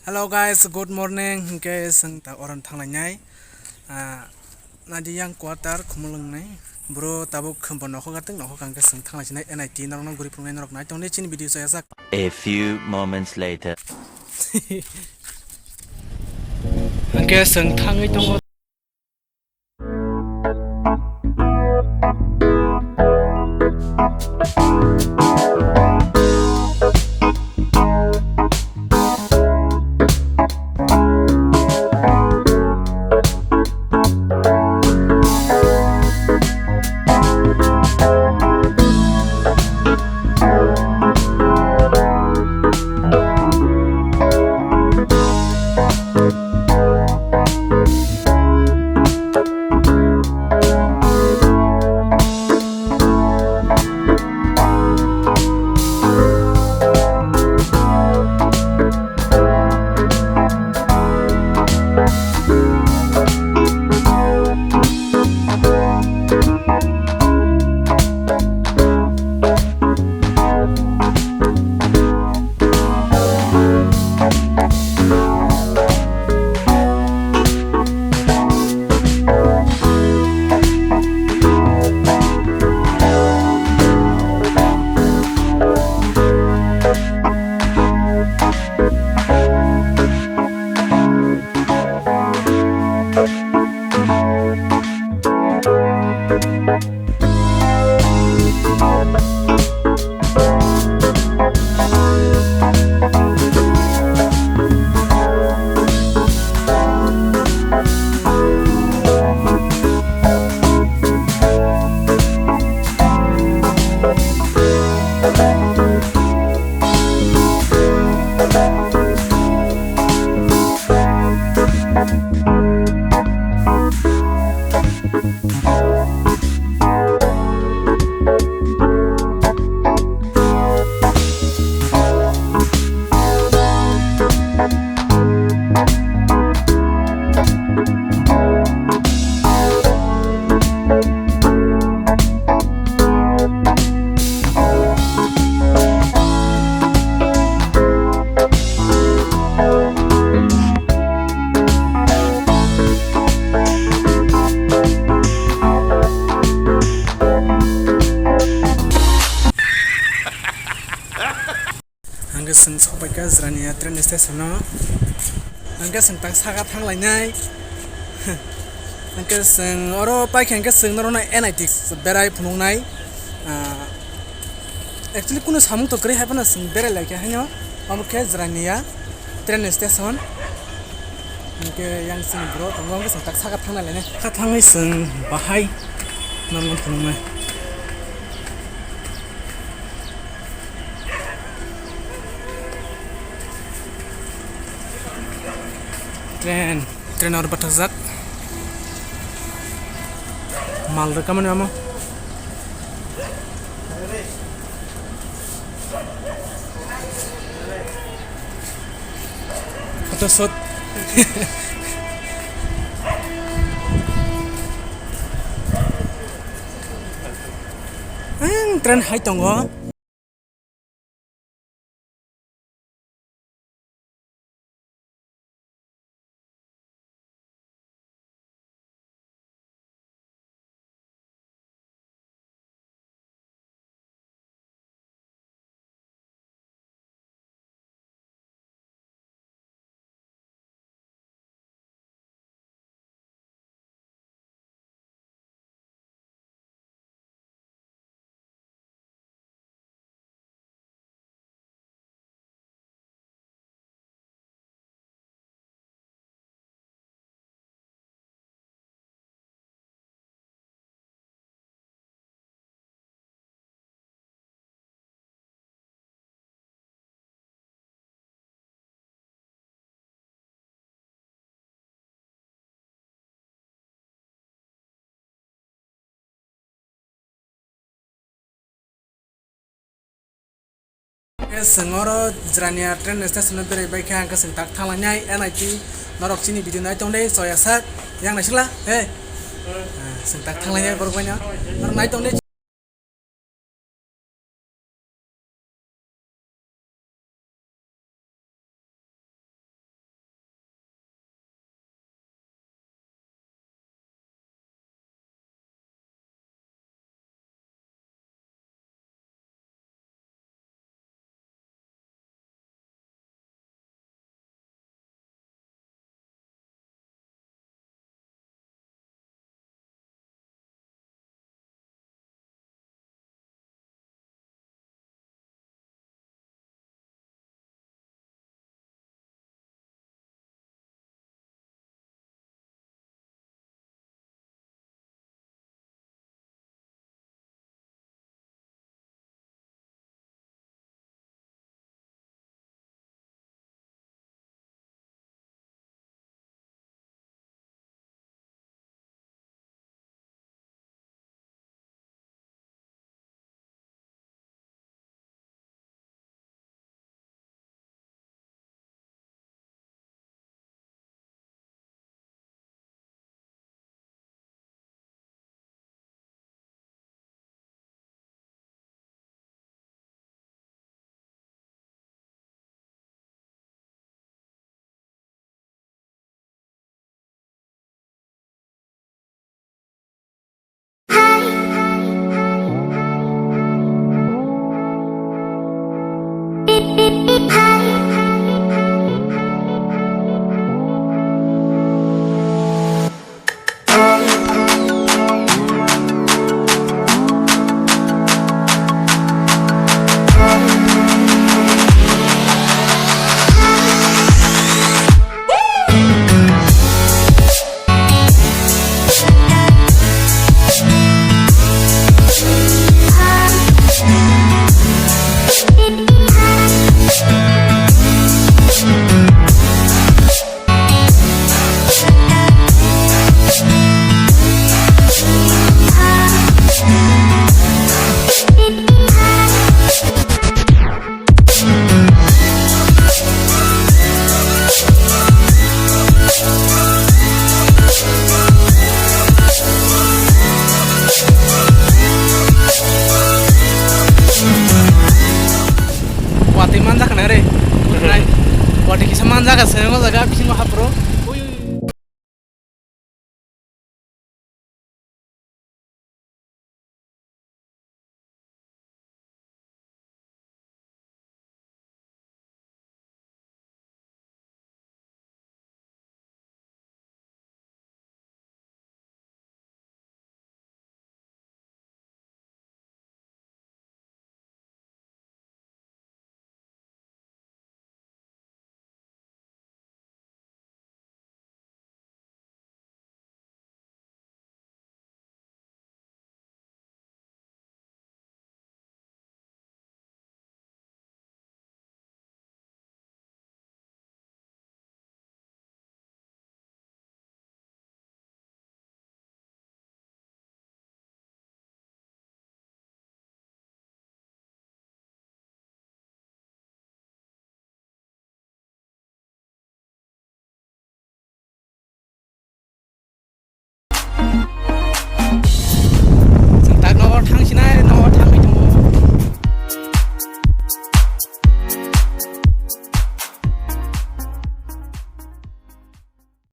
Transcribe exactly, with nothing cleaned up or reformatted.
Hello guys, good morning. Hingke seng ta oran thanglainai. Ah, nadi yang quarter khumulungnai. Bro tabuk khumbo nokho gateng nokho kangke seng thanglaisinai N I T norokno guri phungnai norok nai tongni chini video saya sak. A few moments later. Hingke seng thangwi tongo. Hingke chwng sokbaikha Jirania train station o. Hingke chwng tak saka thanglainai. Hingke chwng oro paikha hingke chwng norokno N I T berai phunuknai. Ah, actually kunu samung to kwrwi hai phano chwng berai laikha haino. Omo khe Jirania train station. Hingke yang chini bro tongo, hingke chwng tak saka thangna lainai. Saka thangwi chwng bahai norokno phunuknai. Train, train oro bathajak. Mal rwkha mani omo. Photo shoot. Ang train hai tongo. Chwng oro Jirania train station o berai bai khe, ang khe chwng tak thanglainai N I T. Norok chini video nai tong de, choya sak, yang nai sikla, he. Chwng tak thanglainai borok bai no. Norok nai tong de. Kaka sengmo jaga bisingo hapro.